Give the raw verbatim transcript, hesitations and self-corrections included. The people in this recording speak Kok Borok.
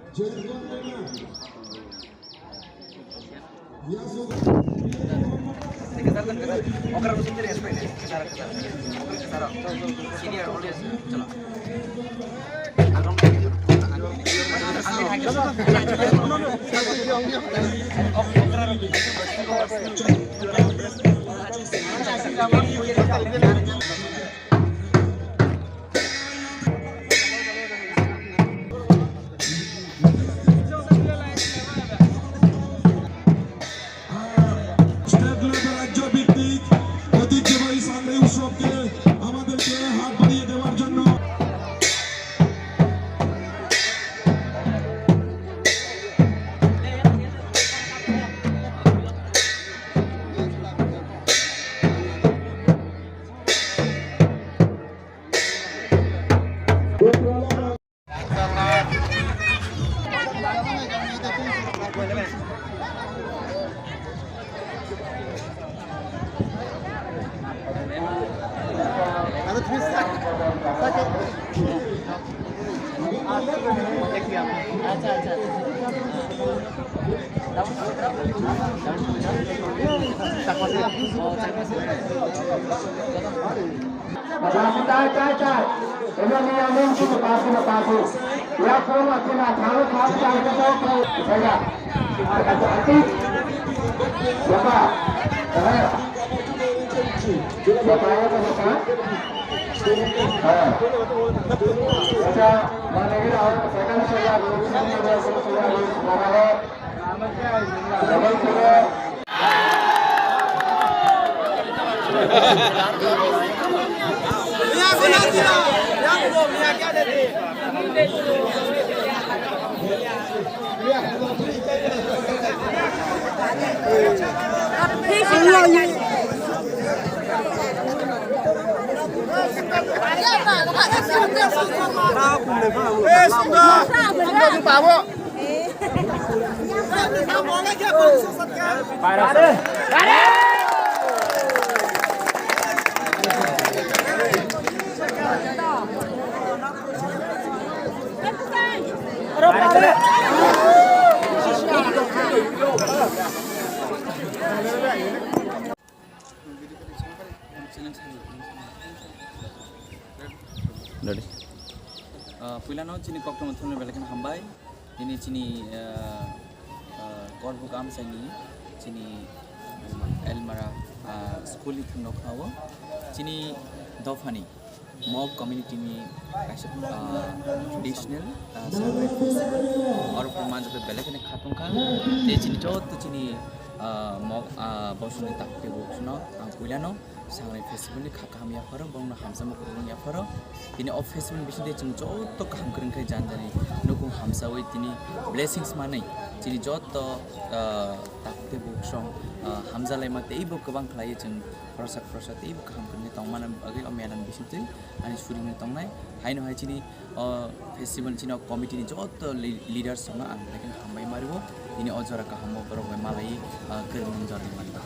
State level রাজ্য ভিত্তিক ঐতিহ্যবাহী সাংগ্রাই উৎসবকে আমাদেরকে হাত বাড়িয়ে দেওয়ার জন্য। Acha, acha, tai, tai, tai. Ina ni yang nung sini pasi na pasi. Ya, kau mati na tharu tharu tharu tharu tharu. Saya. Acha, acha. Siapa? Eh. Siapa ya, siapa? Eh. Acha, mana ni awak second saya, saya, saya, saya. Ready. Ah, puilano chini koktwma thumni belai kheno hambai. Nini chini, ah, ah, Korbuk amchaini chini Elmara, ah, school ni thumno khnao. Chini dophani Mog community ni kaisa, ah, traditional, ah, Sangrai festival. Oro pho manjak belai kheno khatungkha. Tei chini joto chini, ah, Mog, ah, bosongni takhuk tei bukhukno ang puilano Sangrai festival ni kha kaham yapharo, borokno hamjakma kwrwng yapharo. Tini o festival bisingtwi chwng joto kaham kwrwng khe jani jani nukung hamsaui tini blessings manwi chini joto, ah, takhuk tei bukhuk song, ah, hamjalaima teibo kwbang khlaiwi chwng khoroksa khoroksa teibo kaham kwrwngwi tongmani bagwi o mela ni bisingtwi ani surimani tongnai. Haino hai chini o festival chini o committee ni joto li-, leaders rokno ang belai kheno hambai ma rwo. Tini o jora kaham o borok bai malaiwi, ah, kwrwngmung jorani manba.